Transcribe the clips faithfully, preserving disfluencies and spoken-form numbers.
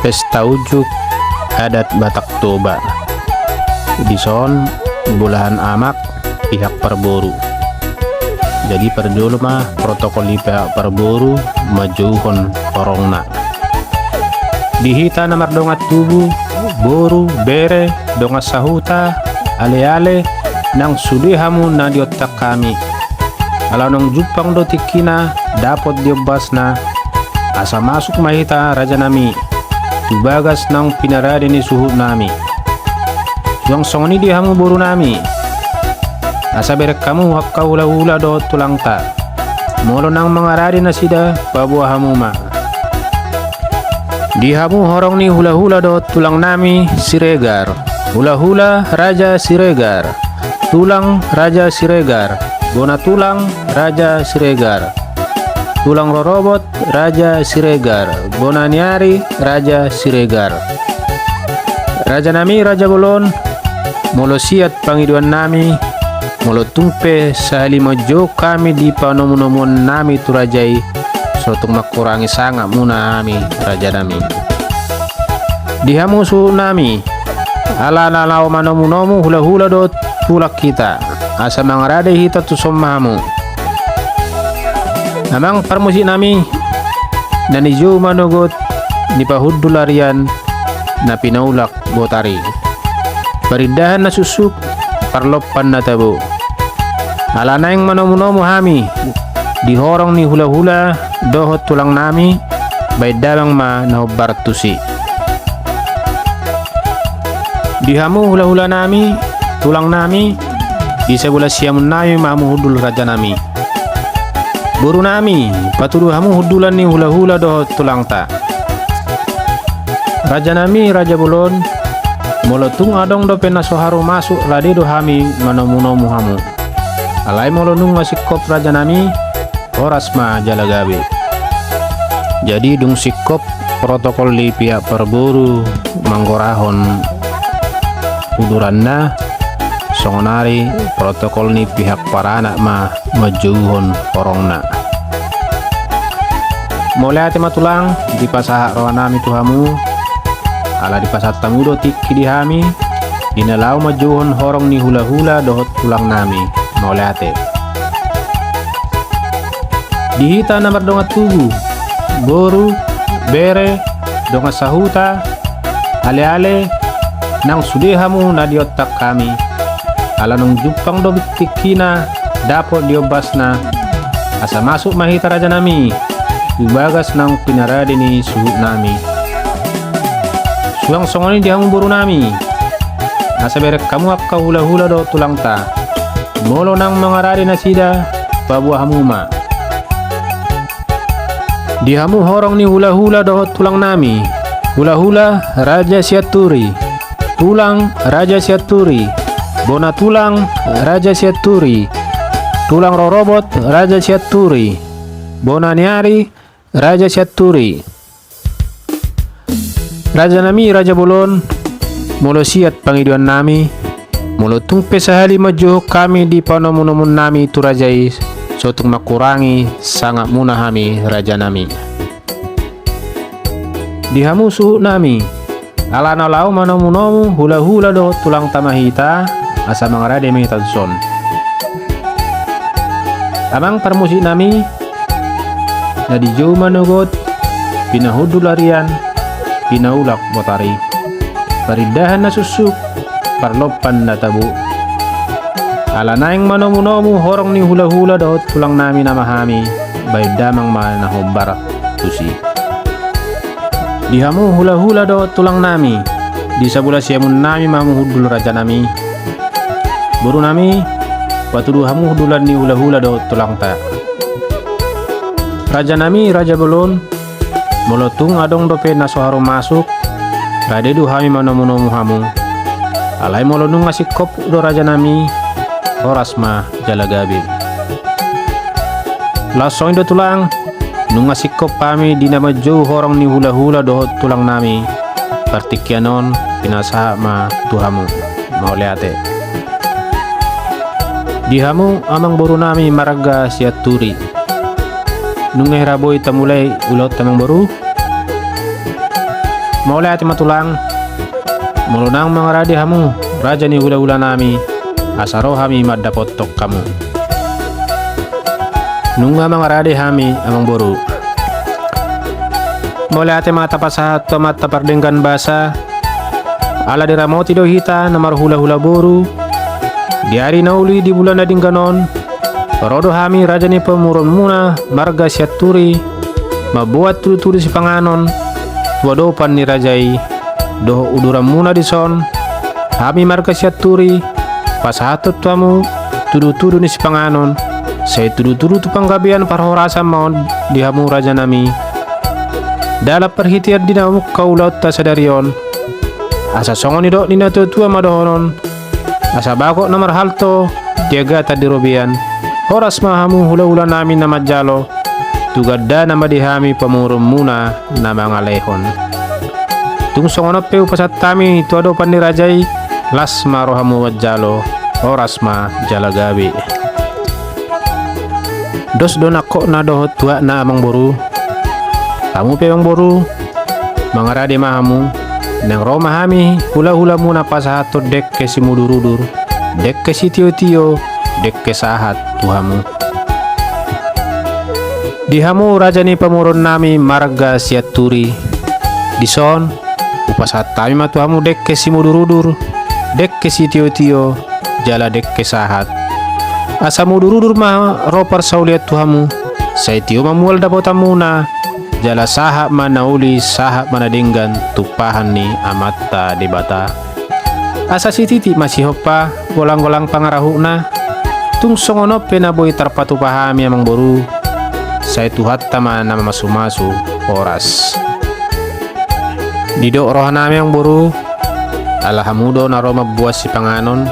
Pesta unjuk adat Batak Toba. Dison bolahan amak pihak parboru. Jadi parjolo ma protokol ni pihak parboru manjouhon horongna. Di hita na mardongan tubu, boru, bere, dongan sahuta, aleale, nang sude hamu na diontang hami. Ala naung jumpang do tingkina dapot di ombasna, asa masuk ma hita rajanami tu bagas naung pinarade ni suhutnami. Suang songon i di hamu borunami, asa bereng hamu angka hulahula dohot tulangta. Molo naung mangarade nasida, paboa hamu ma. Di hamu horong ni hulahula dohot tulangnami Siregar. Hulahula Raja Siregar. Tulang Raja Siregar. Bona tulang Raja Siregar. Tulang rorobot Raja Siregar. Bona ni ari Raja Siregar. Rajanami raja bolon, molo siat pangidoannami, molo tung pe sahali manjou hami di panomunomuannami tu raja i, so tung mangkurangi sangapmuna hami rajanami. Di hamu suhutnami, ala na laho manomunomu hulahula dohot tulang hita, asa mangarade hita tuson ma hamu. Amang parmusiknami, na nijou manogot, nipahundul arian, na pinaulak botari. Parindahan na suksuk, parlompan na tabo. Ala naeng manomunomu hami di horong ni hulahula dohot tulangnami, baen damang ma na hombar tusi. Di hamu hulahulanami, tulangnami, di sabola siamunnami ma hamu hundul rajanami. Borunami, patudu hamu hundulan ni hulahula dohot tulangta. Rajanami raja bolon, molo tung adong dope na so haru masuk, rade do hami manomunomu hamu. Alai molo nunga singkop rajanami, horas ma jala gabe. Jadi dung singkop protokol ni pihak parboru manggorahon uduranna, songonari protokol ni pihak paranak ma manjouhon horongna. Mauliate ma tulang, dipasahat rohanami tu hamu, ala dipasahat hamu do tingki di hami, di na laho manjouhon horong ni hulahula dohot tulangnami. Mauliate. Di hita na mardongan tubu, boru, bere, dongan sahuta, aleale, nang sude hamu na diontang hami. Ala naung jumpang do tingkina dapot di ombasna, asa masuk ma hita rajanami tu bagas naung pinarade ni suhutnami. Suang songon i di hamu borunami, asa bereng hamu angka hulahula dohot tulangta. Molo naung mangarade nasida, paboa hamu ma. Di hamu horong ni hulahula dohot tulangnami. Hulahula Raja Sianturi. Tulang Raja Sianturi. Bona tulang Raja Sianturi. Tulang rorobot Raja Sianturi. Bona ni ari Raja Sianturi. Rajanami raja bolon, molo siat pangidoannami, molo tung pe sahali manjou hami di panomunomuannami tu raja i, so tung mangkurangi sangapmuna hami rajanami. Di hamu suhutnami, ala na laho manomunomu hulahula dohot tulangta ma hita, asa mangarade ma hita tuson. Amang parmusiknami, na dijou manogot, pinahundul arian, pinaulak botari. Parindahan na suksuk, parlompan na tabo. Ala naeng manomunomu horong ni hulahula dohot tulangnami nama hami, baen damang ma na hombar tusi. Di hamu hulahula dohot tulangnami, di sabola siamunnami ma hamu hundul rajanami. Borunami, patudu hamu hundulan ni hulahula dohot tulangta. Rajanami raja bolon, molo tung adong dope na so haru masuk, rade do hami manomunomu hamu. Alai molo nunga singkop do rajanami, horas ma jala gabe. Laos songon i do tulang, nunga singkop hami di na manjou horong ni hulahula dohot tulangnami. Partingkian on pinasahat ma tu hamu. Mauliate. Di hamu amangborunami marga Sianturi. Nunga hira boi tamulai ulaonta amangboru? Mauliate ma tulang. Molo nang mangarade hamu raja ni hulahulanami, asa ro hami mandapothon hamu. Nunga mangarade hami amangboru. Mauliate ma tapasahat tu Amanta pardenggan basa. Ala diramoti do hita na marhulahula boru. Di ari na uli di bulan na denggan on, ro do hami raja ni pamoruonmuna marga Sianturi, mamboan tudutudu sipanganon tu adopan ni raja i dohot uduranmuna dison. Hami marga Sianturi pasahathon tu hamu tudutudu ni sipanganon, sai tudutudu tu panggabean parhorasan ma on di hamu rajanami. Dalan parhitean di na mungka ulaonta sadari on. Asa songon nidok ni natuatua ma dohonon: Asa bagot na marhalto, di agatan di robean. Horas ma hamu hulahulanami na manjalo, tu gandana ma di hami pamoruonmuna na mangalehon. Tung songon on pe hupasahat hami tu adopan ni raja i, las ma rohamu manjalo, horas ma jala gabe. Dos do nangkokna dohot tuatna amangboru. Hamu pe amangboru, mangarade ma hamu, naeng ro ma hami hulahulamuna pasahathon dengke simudurudur, dengke sitiotio, dengke sahat tu hamu. Di hamu raja ni pamoruonnami marga Sianturi, dison hupasahat hami ma tu hamu dengke simudurudur, dengke sitiotio, jala dengke sahat. Asa mudurudur ma ro parsaulian tu hamu, sai tio ma mual dapotanmuna, jala sahat ma na uli, sahat ma na denggan tumpahan ni Amanta Debata. Asa sititi ma sihompa, golanggolang pangarahutna. Tung songon on pe na boi tarpatupa hami amangboru, sai Tuhanta ma na mamasumasu. Horas. Didok rohanami amangboru, ala hamu do na ro mamboan sipanganon,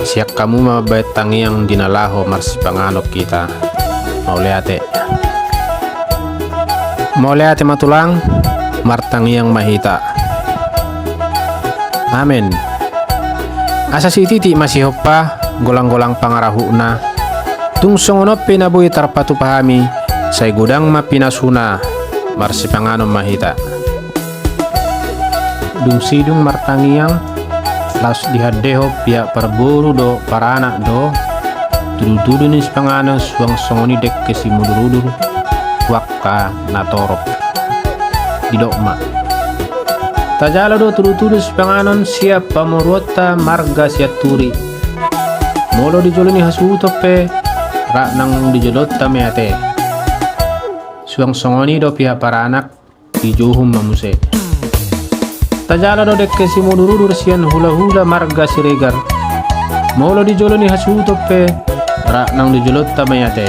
sian hamu ma mambahen tangiang di na laho marsipanganon hita. Mauliate. Mauliate ma tulang, martangiang ma hita. Amen. Asa sititi ma sihompa, golanggolang pangarahutna. Tung songon on pe na boi tarpatupa hami, sai godang ma pinasuna, marsipanganon ma hita. Dung sidung martangiang, laos dihandehon pihak parboru dohot paranak do tudutudu ni sipanganon suang songon i dengke simudurudur tu angka na torop. Didok ma: Tajalo do tudutudu sipanganon sian pamoruonta marga Sianturi. Molo di jolo ni hasuhuton pe, rap nang di jolonta ma i ate. Suang songon i do pihak paranak, dijouhon ma muse. Tajalo do dengke simudurudur sian hulahula marga Siregar. Molo di jolo ni hasuhuton pe, rap nang di jolonta ma i ate.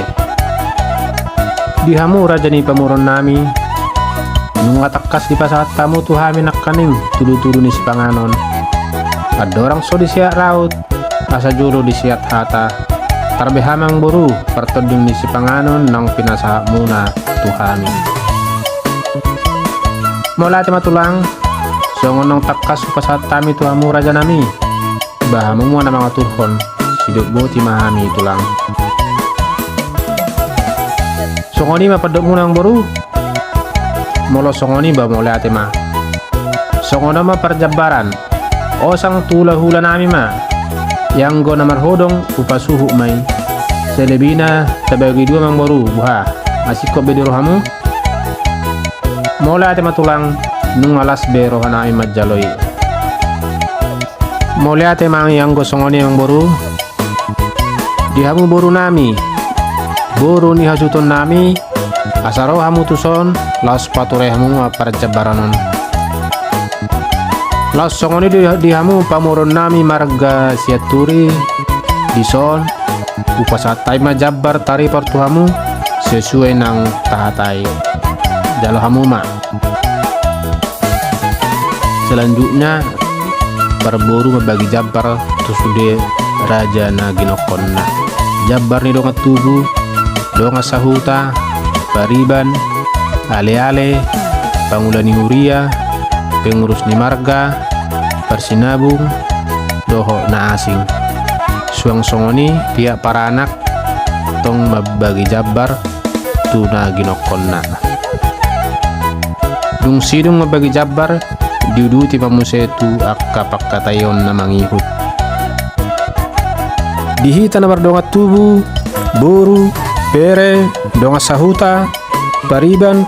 Di hamu raja ni pamoruonnami, nunga tangkas dipasahat hamu tu hami nangkaning tudutudu ni sipanganon. Andorang so diseat raut, asa jolo diseat hata. Tarbahen ma amangboru partonding ni sipanganon naung pinasahatmuna tu hami. Mauliate ma tulang, songon naung tangkas hupasahat hami tu hamu rajanami, ba hamu ma na mangaturhon, sidok boti ma hami tulang. Songon i ma pandokmuna amangboru. Molo songon i ba mauliate ma. Songon on ma parjambaran. Osang tu hulahulanami ma. Ianggo na marhodong hupasuhut ma i. Selebihna tabagi dua ma amangboru, boha? Masingkop be di rohamu? Mauliate ma tulang, nunga las be rohanami manjalo i. Mauliate ma ianggo songon i amangboru. Di hamu borunami, boru ni hasuhutonnami, asa ro hamu tuson, laos pature hamu ma parjambaran on. Laos songon i di, di hamu pamoruonnami marga Sianturi, dison, hupasahat hami ma jambar taripar tu hamu, sesuai nang tahatai. Jalo hamu ma. Selanjutnya, parboru mambagi jambar tu sude raja na ginokkonna. Jambar ni dongan tubu, dongan sahuta, pariban, aleale, pangula ni huria, pengurus ni marga, parsinabung, dohot na asing. Suang songon i pihak paranak tong mambagi jambar tu na ginokkonna. Dung sidung mambagi jambar, diuduti ma muse tu angka pangkataion na mangihut. Di hita na mardongan tubu, boru, bere, dongan sahuta, pariban,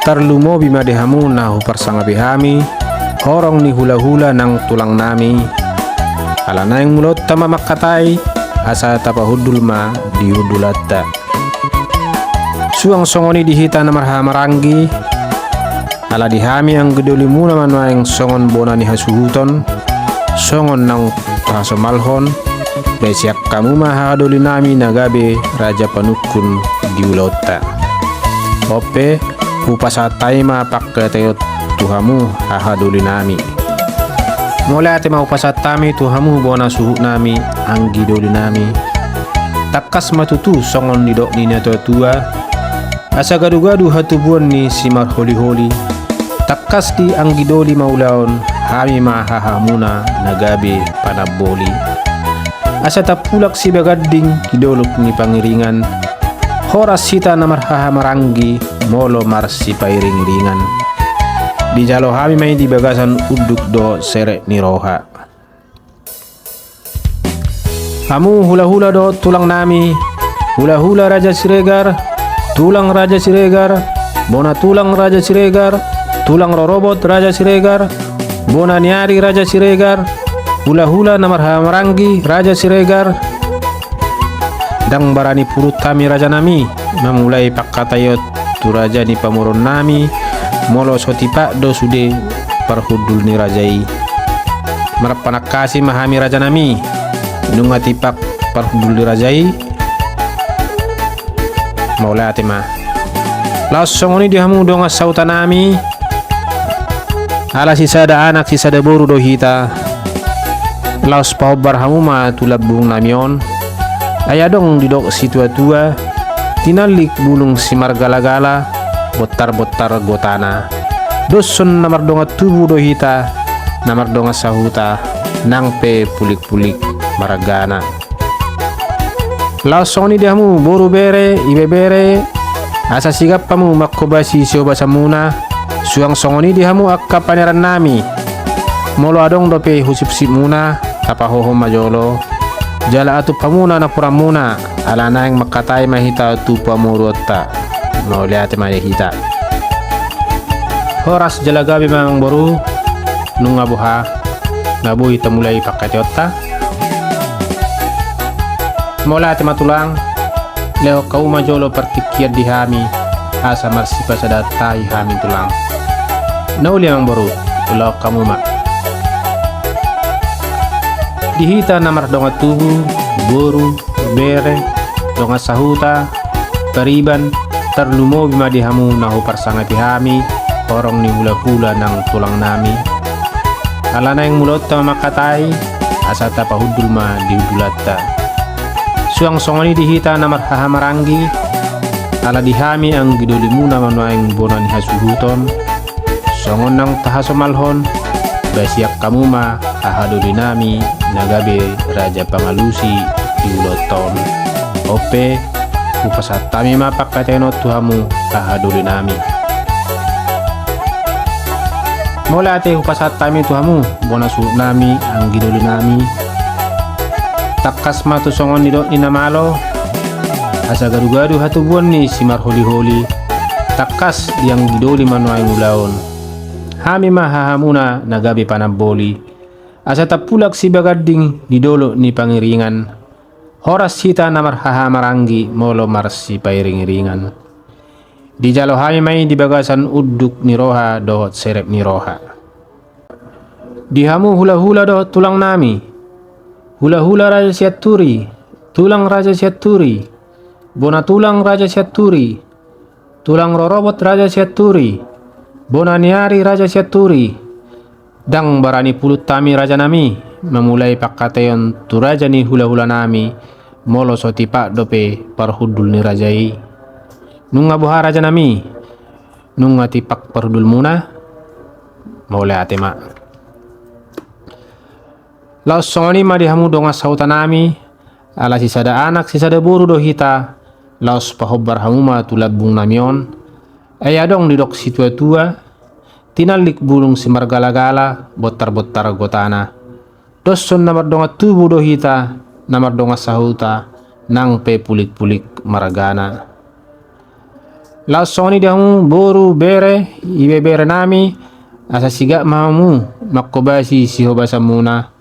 tarlumobi ma di hamu na huparsangapi hami, horong ni hulahula nang tulangnami. Ala naeng mulaonta ma mangkatai, asa tapahundul ma di hundulanta. Suang songon i di hita na marhahamaranggi, ala di hami anggi dolimuna ma nuaeng songon bona ni hasuhuton, songon naung tahasomalhon, baen sian hamu ma hahadolinami na gabe raja panungkun di ulaonta. On pe, hupasahat hami ma pangkataion tu hamu hahadolinami. Mauliate ma hupasahat hami tu hamu bona suhutnami anggi dolinami. Tangkas ma tutu songon nidok ni natuatua, asa gadugadu hatubuan ni simarholiholi. Tangkas di anggi doli ma ulaon, hami ma hahamuna na gabe panamboli. Asa tapulak sibaganding di dolok ni pangiringan. Horas hita na marhahamaranggi molo marsipairingiringan. Dijalo hami ma i di bagasan unduk dohot serep ni roha. Hamu hulahula dohot tulangnami, hulahula Raja Siregar, tulang Raja Siregar, bona tulang Raja Siregar, tulang rorobot Raja Siregar, bona ni ari Raja Siregar, hulahula na marhahamaranggi Raja Siregar. Ndang barani pulut hami rajanami mamulai pangkataion tu raja ni pamoruonnami, molo so tipak do sude parhundul ni raja i. Marpanangkasi ma hami rajanami, nunga tipak parhundul ni raja i. Mauliate ma. Laos songon i di hamu dongan sahutanami, ala sisada anak sisada boru do hita. Laos pahombar hamu ma tu lambungnami on. Ai adong didok situatua, tinallik bulung simargalagala, bontarbontar gotana. Doshon na mardongan tubu do hita, na mardongan sahuta, nang pe pulikpulik margana. Laos songon i di hamu boru, bere, ibebere, asa sigap hamu manghobasi sihobasanmuna. Suang songon i di hamu angka panerannami. Molo adong dope husipsipmuna, tapahohom ma jolo. Jala atup hamuna napuranmuna, ala naeng mangkatai ma hita tu pamoruonta. Mauliate ma di hita. Horas jala gabe ma amangboru, nunga boha, nga boi tamulai pangkataionta. Mauliate ma tulang, lehon hamu ma jolo partingkian di hami, asa marsipasada tahi hami tulang. Na uli amangboru, ulahon hamu ma. Di hita na mardongan tubu, boru, bere, dongan sahuta, pariban, tarlumobi ma di hamu na huparsangapi hami, horong ni hulahula nang tulangnami. Ala naeng mulaonta ma mangkatai, asa tapahundul ma di hundulanta. Suang songon i di hita na marhahamaranggi, ala di hami anggi dolimuna ma nuaeng bona ni hasuhuton, songon naung tahasomalhon, baen sian hamu ma hahadolinami na gabe raja pangalusi di ulaonta on. On pe, hupasahat hami ma pangkataion on tu hamu hahadolinami. Mauliate hupasahat hami tu hamu bona suhutnami anggi dolinami. Tangkas ma tu songon nidok ni na malo, asa gadugadu hatubuan ni simarholiholi. Tangkas di anggi doli ma nuaeng ulaon, hami ma hahamuna na gabe panamboli. Asa tapulak sibaganding di dolok ni pangiringan. Horas hita na marhahamaranggi molo marsipairingiringan. Dijalo hami ma i di bagasan unduk ni roha dohot serep ni roha. Di hamu hulahula dohot tulangnami, hulahula Raja Sianturi, tulang Raja Sianturi, bona tulang Raja Sianturi, tulang rorobot Raja Sianturi, bona ni ari Raja Sianturi. Ndang barani pulut hami rajanami mamulai pangkataion tu raja ni hulahulanami, molo so tipak dope parhundul ni raja i. Nunga boha rajanami, nunga tipak parhundulmuna? Mauliate ma. Laos songon i ma di hamu dongan sahutanami, ala sisada anak sisada boru do hita, laos pahombar hamu ma tu lambungnami on. Ai adong didok situatua, Tinallik bulung simargalagala, bontar-bontar gotana. Doshon na mardongan tubu do hita, na mardongan sahuta, nang pe pulik-pulik margana. Laos songon i di hamu boru, bere, ibebere nami, asa sigak ma hamu manghobasi sihobasanmuna.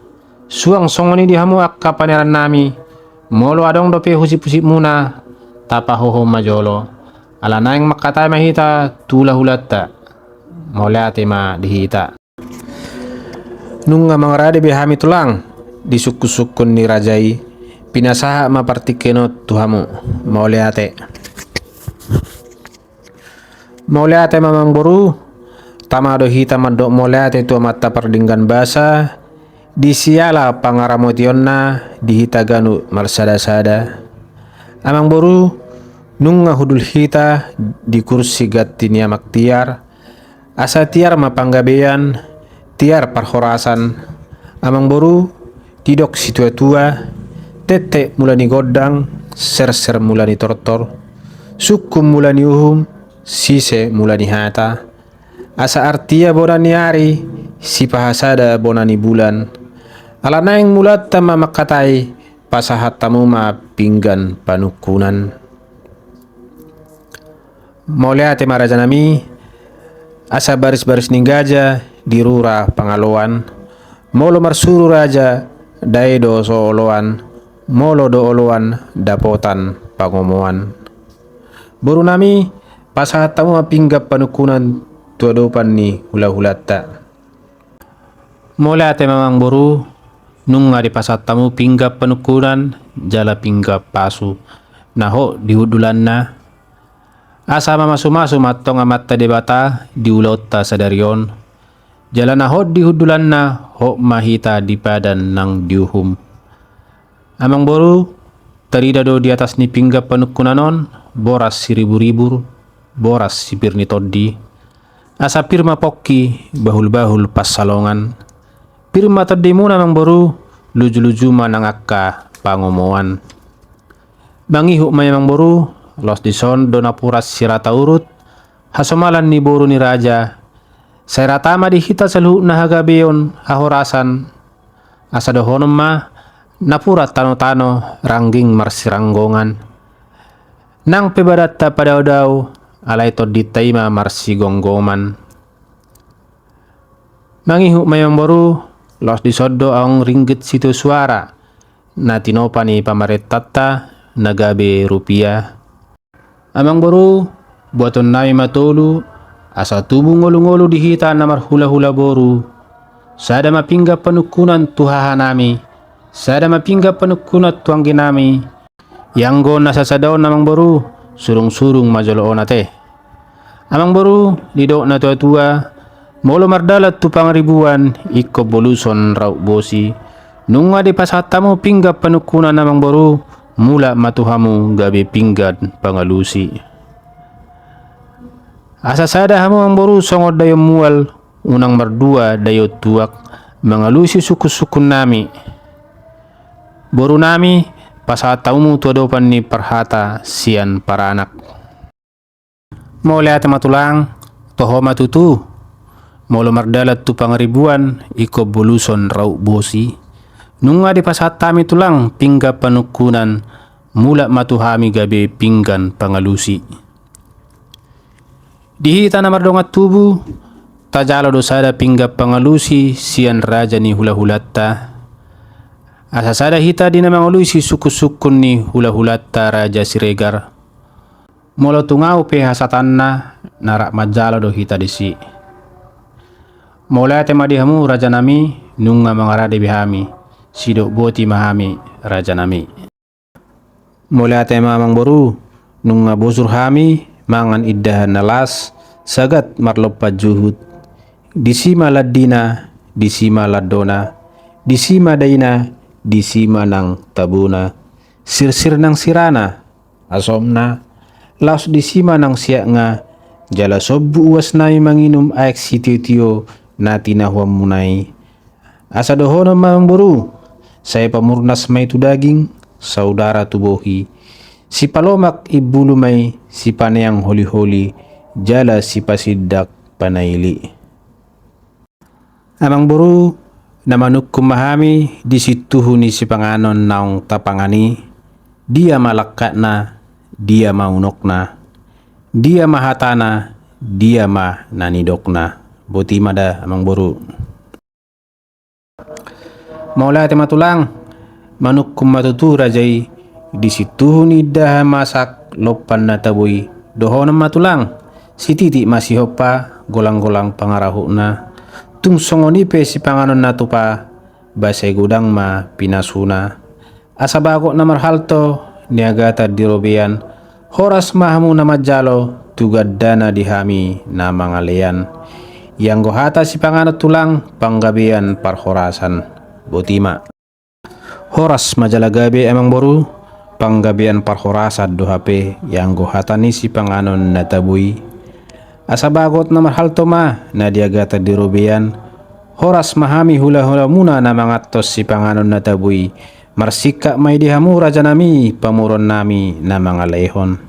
Suang songon i di hamu angka paneran nami, molo adong dope husip-husipmuna, tapahohom ma jolo. Ala naeng mangkatai ma hita tu hula-hulanta. Mauliate ma di hita. Nunga mangarade be hami tulang di sungkun-sungkun ni raja i, pinasahat ma partingkian on tu hamu. Mauliate. Mauliate ma amangboru. Tama do hita mandok mauliate tu Amanta Pardenggan Basa di siala pangaramotionna di hita ganup marsada-sada. Amangboru, nunga hundul hita di kursi ganti ni Amak Tiar, asa tiar ma panggabean, tiar parhorasan. Amangboru, didok situa-tua, tektek mula ni gondang, serser mula ni tortor, sungkun mula ni uhum, sise mula ni hata. Asa artia bona ni ari, sipahasada bona ni bulan. Ala naeng mulanta ma mangkatai, pasahat hamu ma pinggan panungkunan. Mauliate ma raja nami, asa baris-baris ni gaja di rura pangaloan. Molo marsuru raja, dae do so oloan, molo do oloan, dapotan pangomoan. Boru nami, pasahat hamu ma pinggan panungkunan tu adopan ni hula-hulanta. Mauliate ma amangboru, nunga dipasahat hamu pinggan panungkunan, jala pinggan pasu, na hot di hundulanna. Asa mamasu-masu ma antong Amanta Debata di ulaonta sadari on. Jala na hot di hundulanna, hot ma hita di padan nang di uhum. Amangboru, tarida do di atas ni pinggan panungkunan on, boras siribur-ribur, boras sipir ni tondi. Asa pir ma pongki, bahul-bahul pansalongan. Pir ma tondimuna amangboru, luju-luju ma nang angka pangomoan. Mangihut ma i amangboru, laos dison do napuran sirata urut, hasomalan ni boru ni raja. Sai rata ma di hita saluhutna hagabeon, hahorasan. Asa dohonon ma, napuran tano-tano, rangging marsiranggongan. Nang pe badanta padao-dao, alai tondinta i ma marsigomgoman. Mangihut ma i amangboru, laos dison do aung ringgit sitio suara, na tinopa ni pamarentanta, na gabe rupia. Amangboru, buaton nami ma tolu, asa tubu ngolu-ngolu di hita na marhula-hula boru. Sada ma pinggan panungkunan tu haha nami, sada ma pinggan panungkunan tu anggi nami. Ianggo na sasada on amangboru, surung-surung ma jolo on ate. Amangboru, didok na tua-tua, molo mardalan tu pangaribuan, ingkon boluson raut bosi. Nunga dipasahat hamu pinggan panungkunan amangboru, mulak ma tu hamu gabe pinggan pangalusi. Asa sada hamu amangboru songon daeon mual, unang mardua daeon tuak, mangalusi sungkun-sungkun nami. Boru nami, pasahat hamu tu adopan ni parhata sian paranak. Mauliate ma tulang, toho ma tutu. Molo mardalan tu pangaribuan, ingkon boluson raut bosi. Nunga dipasahat hami tulang pinggan panungkunan, mulak ma tu hami gabe pinggan pangalusi. Di hita na mardongan tubu, tajalo do sada pinggan pangalusi sian raja ni hula-hulanta. Asa sada hita di na mangalusi sungkun-sungkun ni hula-hulanta Raja Siregar. Molo tung ahu pe hasatanna, na rap manjalo do hita disi. Mauliate ma di hamu raja nami, nunga mangarade be hami, sidok boti ma hami raja nami. Mauliate ma amangboru, nunga bosur hami mangan indahan na las, sagat marlompan juhut. Disi ma landina, disi ma landona, disi ma daina, disi ma nang tabona. Sirsir nang sirana, asomna, laos disi ma nang siakna, jala sombu uas nami manginum aek sitio-tio na tinahuanmuna i. Asa dohonon ma amangboru, sai pamurnas ma i tu daging, saudara tu bohi, sipalomak imbulu ma i, sipaneang holi-holi, jala sipasindak panaili. Amangboru, na manungkun ma hami di sintuhu ni sipanganon naung tapangan i, dia ma langkatna, dia ma unokna, dia ma hatana, dia ma na nidokna. Boti ma da, Amangboru. Mauliate ma, Tulang. Manungkun ma tutu raja i, di sintuhu ni indahan masak, lompan na tabo i. Dohonon ma, Tulang, sititik ma sihompa, golang-golang pangarahutna. Tung songon i pe sipanganon na tupa, ba sai godang ma pinasuna. Asa bagot na marhalto, niagatan di robean. Horas ma hamu na manjalo, tu gandana di hami na mangalean. Ianggo hata sipanganon, Tulang, panggabean parhorasan. Boti ma. Horas ma jala gabe, Amangboru, panggabean parhorasan do hape ianggo hata ni sipanganon na tabo i. Asa bagot na marhalto ma na niagatan di robean. Horas ma hami hula-hulamuna na manganhon sipanganon na tabo i. Marsingkat ma i di hamu, rajanami, pamoruonnami na mangalehon.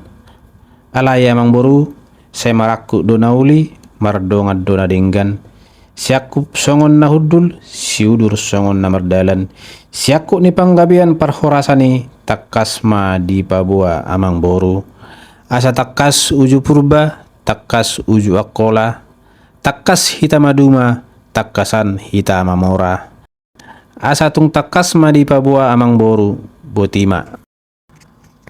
Alai, Amangboru, sai marangkup do na uli, mardongan do na denggan. Siangkup songon na hundul, siudur songon na mardalan. Siangkup ni panggabean parhorasan i, tangkas ma dipaboa, Amangboru. Asa tangkas uju Purba, tangkas uju Angkola, tangkas hita maduma, tangkasan hita mamora. Asa tung tangkas ma dipaboa, Amangboru. Boti ma.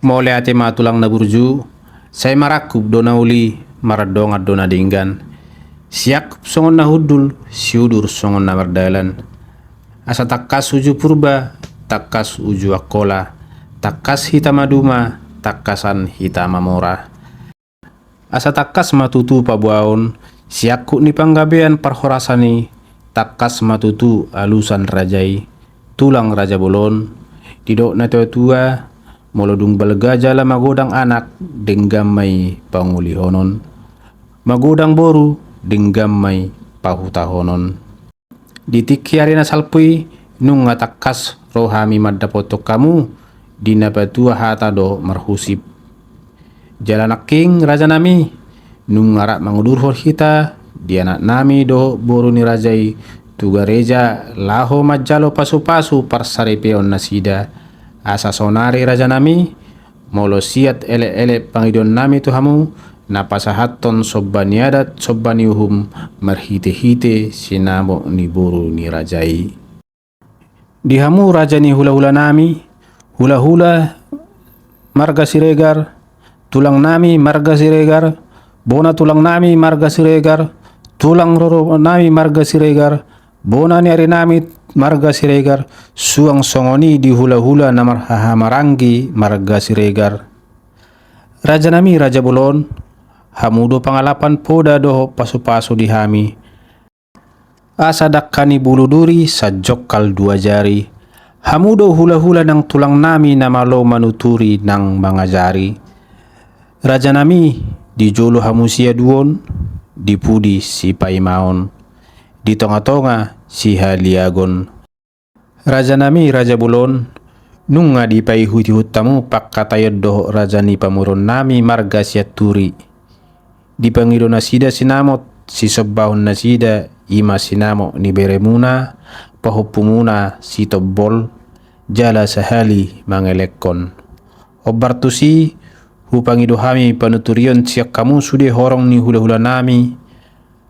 Mauliate ma, Tulang na burju. Sai marangkup do na uli, mardongan do na denggan. Siangkup songon na hundul, siudur songon na mardalan. Asa tangkas uju Purba, tangkas uju Angkola, tangkas hita maduma, tangkasan hita mamora. Asa tangkas ma tutu paboaon, siangkup ni panggabean parhorasan i, tangkas ma tutu alusan raja i. Tulang, raja bolon, didok na tua-tua, molo dung balga jala magodang anak, denggan ma i pangulihonon. Magodang boru, denggan ma i pahutahonon. Di tingki ari na salpu i, nunga tangkas ro hami mandapothon hamu, di na patua hata dohot marhusip. Jala nangkin, rajanami, nunga rap mangudurhon hita di anaknami dohot boru ni raja i tu gareja, laho manjalo pasu-pasu parsaripeon nasida. Asa saonari, rajanami, molo siat elek-elek pangidoannami tu hamu, na pasahathon somba ni adat, somba ni uhum, marhite-hite sinamot ni boru ni raja i. Di hamu raja ni hula-hulanami, hula-hula marga Siregar, tulangnami marga Siregar, bona tulangnami marga Siregar, tulang roronami marga Siregar, bona ni arinami marga Siregar, suang songon i di hula-hula na marhahamaranggi marga Siregar. Rajanami, raja bolon, hamu do pangalapan poda dohot pasu-pasu di hami. Asa dangka ni bulu duri, sanjongkal dua jari. Hamu do hula-hula nang tulangnami na malo manuturi nang mangajari. Rajanami, di jolo hamu siaduon, di pudi sipaimaon, di tonga-tonga sihaliagon. Rajanami, raja bolon, nunga dipaihut-ihut hamu pangkataion dohot raja ni pamoruonnami marga Sianturi. Dipangido nasida sinamot, sisombahon nasida, i ma sinamot ni beremuna, pahompumuna Sitombol, jala sahali mangelekhon. Hombar tusi, hupangido hami panuturion sian hamu sude horong ni hula-hulanami,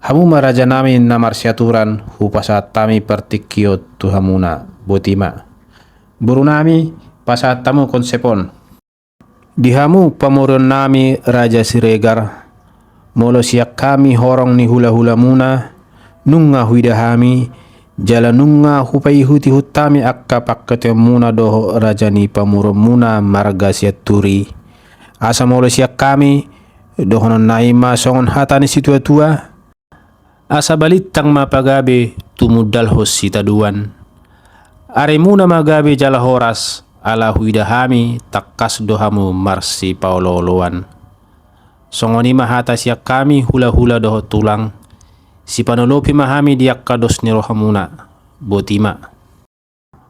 hamu ma rajanami na marsiaturan, hupasahat hami partingkion tu hamuna. Boti ma. Borunami, pasahat hamu konsep on. Di hamu pamoruonnami raja Siregar, molo sian hami horong ni hula-hulamuna, nunga huida hami, jala nunga hupaihut-ihut hami angka pangkataionmuna dohot raja ni pamoruonmuna marga Sianturi. Asa molo sian hami, dohononnami ma songon hata ni situa-tua, asa balintang ma pagabe tumundalhon sitadoan. Arimuna ma gabe jala horas, ala huida hami tangkas do hamu marsipaolo-oloan. Songon i ma hata sian hami hula-hula dohot tulang. Sipanolopi ma hami di angka dos ni rohamuna. Boti ma.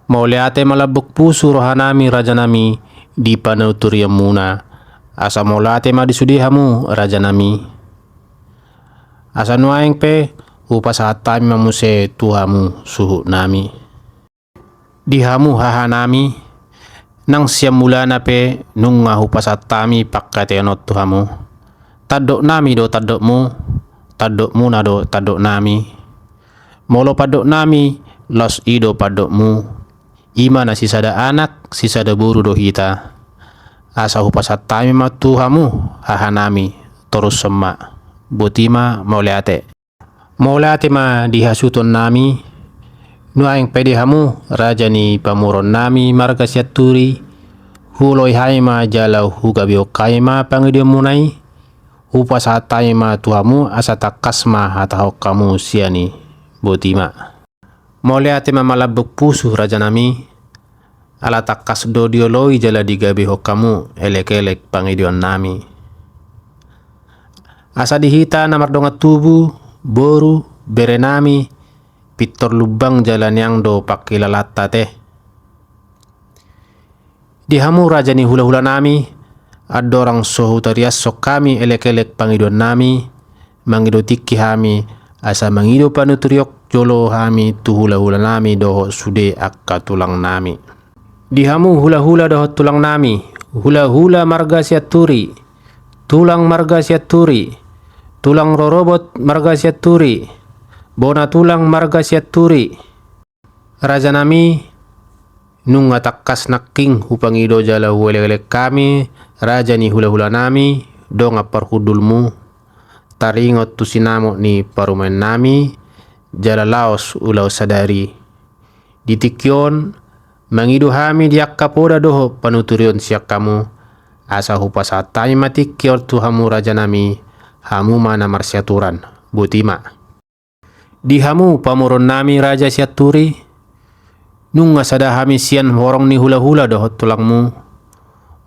Mauliate ma lambok pusu rohanami rajanami di panuturianmuna. Asa mauliate ma di sude hamu rajanami. Asa nuaeng pe Hupasahat hami ma muse tu hamu suhutnami. Di hamu hahanami, nang sian mulana pe nunga hupasahat hami pangkataion on tu hamu. Tandoknami do tandokmu, tandokmuna do tandoknami. Molo pandoknami, laos i do pandokmu, i ma na sisada anak, sisada boru do hita. Asa hupasahat hami ma tu hamu hahanami, torushon ma. Boti ma, mauliate. Mauliate ma di hasuhutonnami. Nuaeng pe di hamu raja ni pamoruonnami marga Sianturi, huoloi hami ma jala hugabehon hami ma pangidoanmuna i. Hupasahat hami ma tu hamu asa tangkas ma hatahon hamu sian i. Boti ma. Mauliate ma malambok pusu rajanami. Ala tangkas do dioloi jala digabehon hamu elek-elek pangidoannami. Asa di hita na mardongan tubu, boru, berenami, pintor lumbang jala niang do pangkilalaanta ate. Di hamu raja ni hulahulanami, andorang so hutariashon hami elek-elek pangidoannami, mangido tingki hami, asa mangido panuturion jolo hami tu hulahulanami dohot sude angka tulangnami. Di hamu hulahula dohot tulangnami, hulahula marga Sianturi, tulang marga Sianturi, tulang rorobot marga Sianturi, bona tulang marga Sianturi. Rajanami, nunga tangkas nangkin hupangido jala huelek-elek hami, raja ni hulahulanami, dongan parhundulmu, taringot tu sinamot ni parumaennami, jala laos ulaon sadari. Di tingki on, mangido hami di angka poda dohot panuturion sian hamu, asa hupasahat hami ma tingki on tu hamu rajanami, hamu ma na marsiaturan. Boti ma. Di hamu pamoruonnami raja Sianturi, nunga sada hami sian horong ni hulahula dohot tulangmu.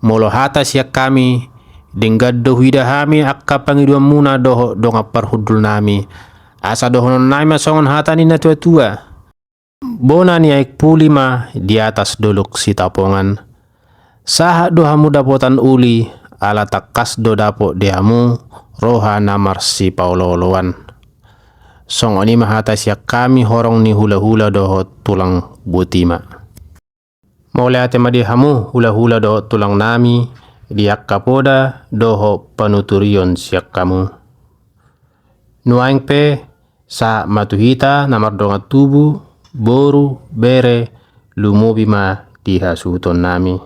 Molo hata sian hami, denggan do huida hami angka pangidoanmuna dohot dongan parhundulnami. Asa dohononnami ma songon hata ni natuatua. Bona ni aek puli ma di atas dolok Sitapongan. Sahat do hamu dapotan uli, ala tangkas do dapot di hamu roha na marsipaolooloan. Songon i ma hata sian hami horong ni hulahula dohot tulang. Boti ma. Mauliate ma di hamu hulahula dohot tulangnami, di angka poda dohot panuturion sian hamu. Nuaeng pe, sahat ma tu hita na mardongan tubu, boru, bere, lumobi ma di hasuhutonnami.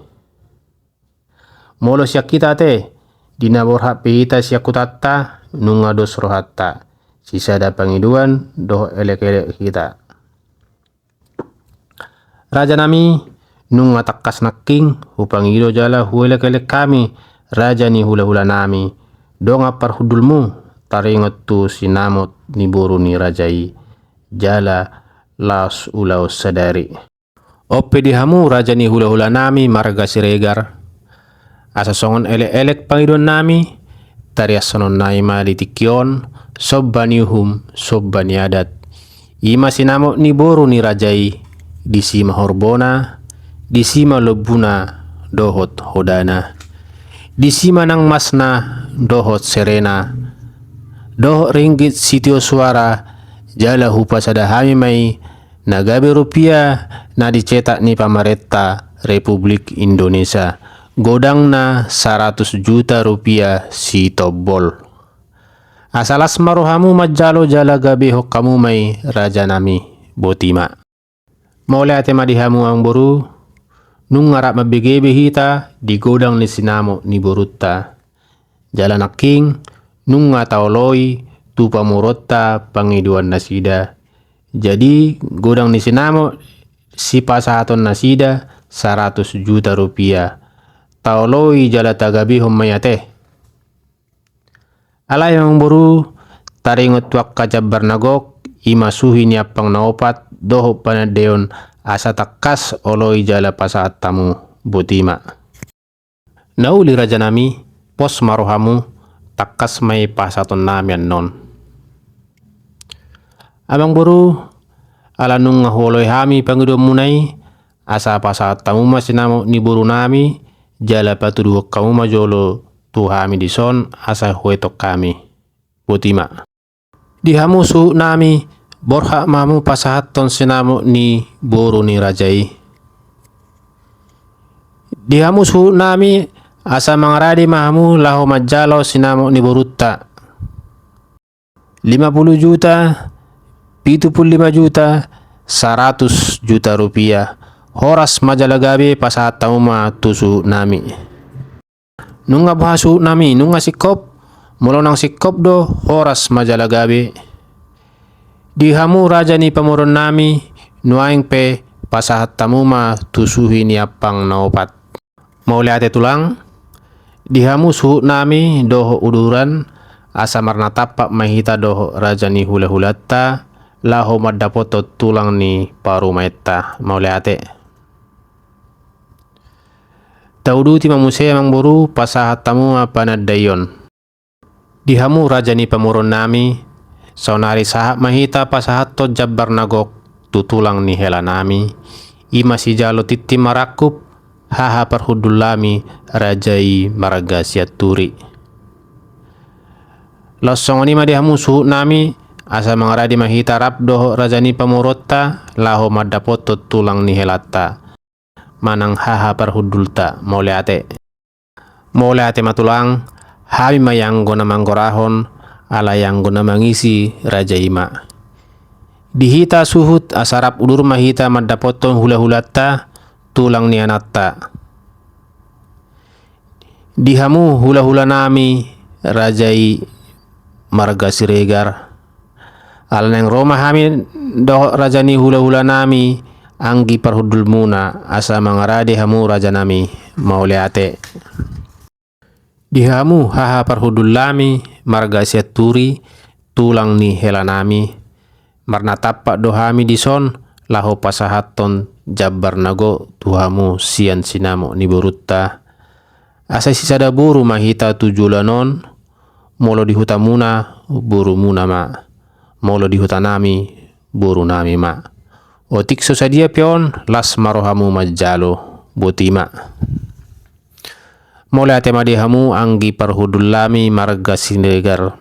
Molo sian hita ate, di na borhat pe hita sian hutanta, nunga dos rohanta, sisada pangidoan dohot elek-elek hita. Rajanami, nunga tangkas nangkin hupangido jala huelek-elek hami, raja ni hulahulanami, dongan parhundulmu, taringot tu sinamot ni boru ni raja i, jala laos ulaon sadari. On pe di hamu raja ni hulahulanami marga Siregar. Asa songon elek-elek pangidoannami, tariashononnami ma di tingki on, somba ni uhum, somba ni adat. I ma sinamot ni boru ni raja i, disi ma horbona, disi ma lombuna, dohot hodana. Disi ma nang masna, dohot serena. Dohot ringgit sitio suara, jala hupasada hami ma i, na gabe rupia na dicetak ni pamarenta Republik Indonesia, godangna saratus juta rupia sitombol. Asa las ma rohamu manjalo jala gabehon hamu ma i rajanami. Boti ma. Mauliate ma di hamu amangboru, nunga rap mambege be hita di godang ni sinamot ni borunta. Jala nangkin, nunga taoloi tu pamoruonta pangidoan nasida. Jadi, godang ni sinamot sipasahaton nasida saratus juta rupia. Taoloi jala tagabehon ma i ate. Alai amangboru, taringot tu angka jambar na gok, i ma suhi ni ampang na opat, dohot panandaion asa tangkas oloi jala pasahat hamu. Boti ma. Na uli rajanami, pos ma rohamu, tangkas ma i pasahatonnami annon. Amangboru, ala nunga huoloi hami pangidoanmuna i, asa pasahat hamu ma sinamot ni borunami, jala patuduhon hamu ma jolo tu hami dison asa huetok hami. Boti ma. Di hamu suhut nami, borhat ma hamu pasahathon sinamot ni boru ni raja i. Di hamu suhut nami, asa mangarade ma hamu laho manjalo sinamot ni borunta. Lima pulu juta, pitu pulu lima juta, saratus juta rupiah. Horas ma jala gabe, pasahat hamu ma tu suhut nami. Nunga boha suhut nami, nunga singkop? Molo nang singkop do, horas ma jala gabe. Di hamu raja ni pamoruon nami, nuaeng pe pasahat hamu ma tu suhi ni ampang na opat. Mauliate tulang. Di hamu suhut nami dohot uduran, asa marnatampak ma hita dohot raja ni hulahulanta, laho mandapothon tulang ni parumaenta. Mauliate. Tauduti ma muse amang boru, pasahat hamu ma panandaion. Di hamu raja ni pamoruon nami, saonari sahat ma hita pasahathon jambar na gok tu tulang ni hela nami, i ma sijalo tintin marangkup, haha parhundul nami, raja i marga Sianturi. Laos songon i ma di hamu suhut nami, asa mangarade ma hita rap dohot raja ni pamoruonta, laho mandapothon tulang ni helanta manang haha parhundulta. Mauliate. Mauliate ma tulang, hami ma ianggo na manggorahon, ala ianggo na mangisi raja i ma. Di hita suhut asa rap udur ma hita mandapothon hulahulanta, tulang ni anakta. Di hamu hulahula nami, raja i marga Siregar. Ala naeng ro ma hami dohot raja ni hulahula nami, anggi parhundulmuna, asa mangarade hamu raja nami. Mauliate. Di hamu haha parhundul nami, marga Sianturi, tulang ni hela nami, marnatampak do hami dison, laho pasahathon jambar na gok tu hamu sian sinamot ni borunta. Asa sisada boru ma hita tu joloan on, molo di hutamuna, borumuna ma. Molo di huta nami, boru nami ma. Otik so sadia pe on, las ma rohamu manjalo. Boti ma. Mauliate ma di hamu anggi parhundul nami marga Siregar.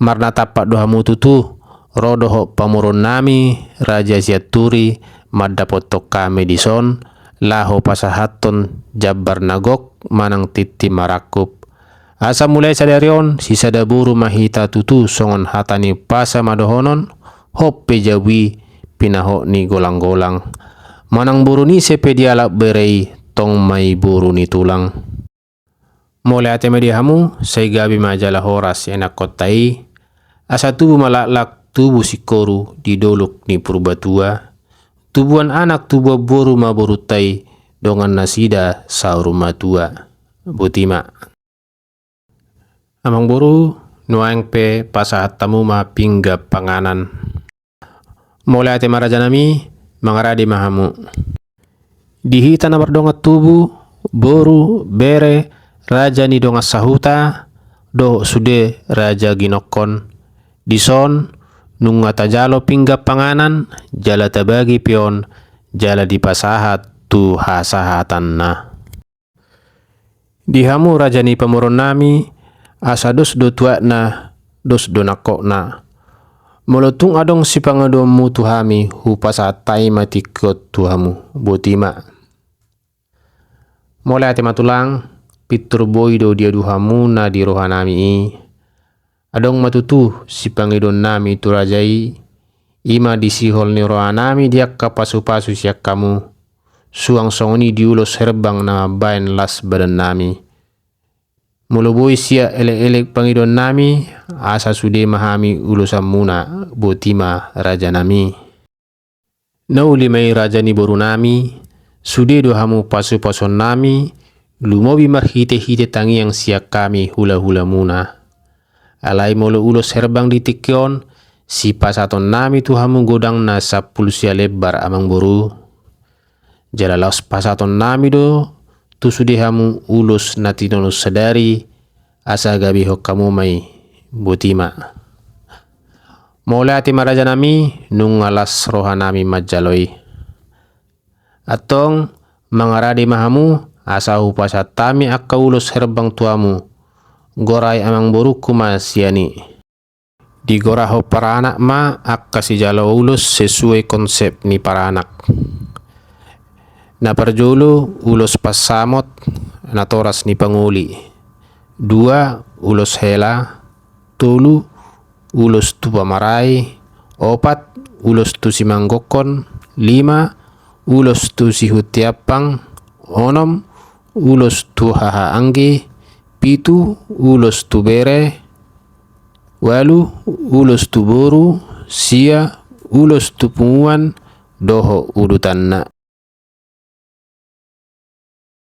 Marnatampak do hamu tutu, ro dohot pamoruon nami, raja Sianturi, mandapothon hami dison, laho pasahathon jambar na gok manang tintin marangkup. Asa mulai sadari on, sisada boru ma hita tutu songon hata ni umpasa ma dohonon, hot pe jabu i pinahot ni golanggolang. Manang boru ni ise pe dialap bere i, tong ma i boru ni tulang. Mauliate ma di hamu, sai gabe ma jala horas ianakkonta i, asa tubu ma laklak tubu singkoru di dolok ni Purbatua, tubuan anak tubuan boru ma borunta i, dongan nasida saur matua. Boti ma. Amang boru, nuaeng pe pasahat hamu ma pinggan panganan. Mauliate ma raja nami, mangarade ma hamu. Di hita na mardongan tubu, boru, bere, raja ni dongan sahuta, dohot sude raja ginokkon. Dison, nunga tajalo pinggan panganan, jala tabagi pe on, jala dipasahat tu hasahatanna. Di hamu raja ni pamoruon nami, asa dos do tuatna, dos do nangkokna. Molo tung adong sipangidoonmu tu hami, hupasahat hami ma tingki on tu hamu. Boti ma. Mauliate ma tulang, pintor boi do diadu hamu na di roha nami i. Adong ma tutu sipangidoon nami tu raja i, i ma di sihol ni roha nami di angka pasupasu sian hamu, suang songon i di ulos herbang na mambahen las badan nami. Molo boi sian elekelek pangidoon nami, asa sude ma hami ulosanmuna. Boti ma raja nami. Na uli ma i raja ni boru nami, sude do hamu pasupasuon nami, lumobi marhitehite tangiang sian hami hulahulamuna. Alai molo ulos herbang di tingki on, sipasahaton nami tu hamu godang na sampulu sia lembar amang boru. Jala laos pasahaton nami do tu sude hamu ulos na tinodo sadari, asa gabehon hamu ma i. Boti ma. Mauliate ma raja nami, nunga las roha nami manjalo i. Antong, mangarade ma hamu, asa hupasahat hami angka ulos herbang tu hamu. Gorai amang borungku ma sian i. Digorahon paranak ma angka sijalo ulos sesuai konsep ni paranak. Na parjolo ulos pansamot, natoras ni pangoli. Dua, ulos hela. Tolu, ulos tu pamarai. Opat, ulos tu simanggokhon. Lima, ulos tu sihunti ampang. Onom, ulos tu haha anggi. Pitu, ulos tu bere. Ualu, ulos tu boru. Sia, ulos tu punguan dohot udutanna.